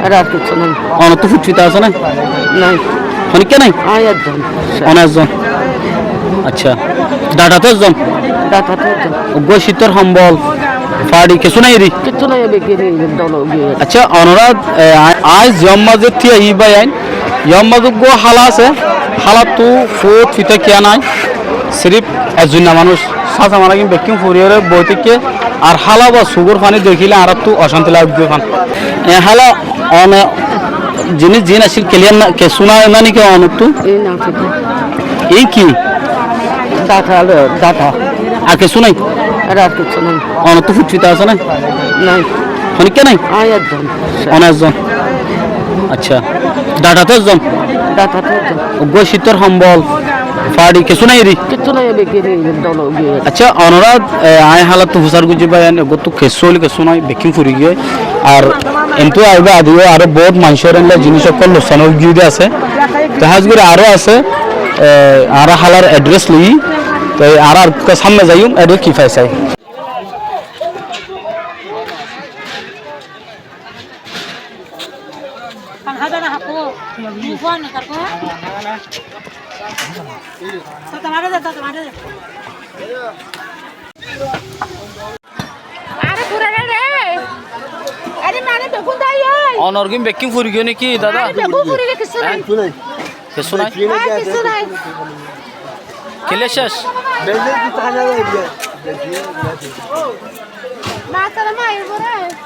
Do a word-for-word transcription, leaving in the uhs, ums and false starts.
Ar kessú nái. Onottú fut fita asé né? Nái. Honikka nái? Añí ezzon. Ono ezzon. Accá. Dhathattú ezzon? Dhathattú ezzon. Uggúa cítor hombol, façi kessú nái eri? Kessú nái, beggín dol ói giyé. Accá, onorá, e, a-, añí ziyán mazé tíya híba ain, yían mazé uggúa hála asé, hálattú fut fita kiyá nái, siríf ezzon manúic, sása manúic bekkín furiyóre boi táikke, ar hála ba sukór faní dekíle añáráttu ocánti lage uggúa fán. E, hála, one, ziníc ziín accíl keliyar na, kessú nái né ki onottú? Iín accíl. Iín ki? Dhatha, dhatha. Ar kessú nái? Ar, ar kessú nái. Onottú fut fita asé né? Nái. Honikka nái? Añí ezzon. Ono ezzon. Accá. Dhathattú ezzon? Dhathattú ezzon. Uggúa cítor hombol, façi kessú nái eri? Kessú nái, beggín dol ói giyé. Accá, onorá, e, añí hálattú fusár goijjí bái, en eggúattu kessú óile kessú nái, bekkín furi giyé. Ar entú aibá adiyó aró bout maincór endilla ziníc ókkol luksan ói giyé de asé. Te hás gorí aró asé, e, añára hálar edres loiyí, te añára ar ekka sámne zaiyum, edres ki fai sai. Are furare re. Are mane bekkún dai ói. Onor gín bekkín furi giyé né ki, dada? Are bekkún furi giyé, kessú nái. Kessú nái? Ar kessú nái. Kile céc? Masala mai fure.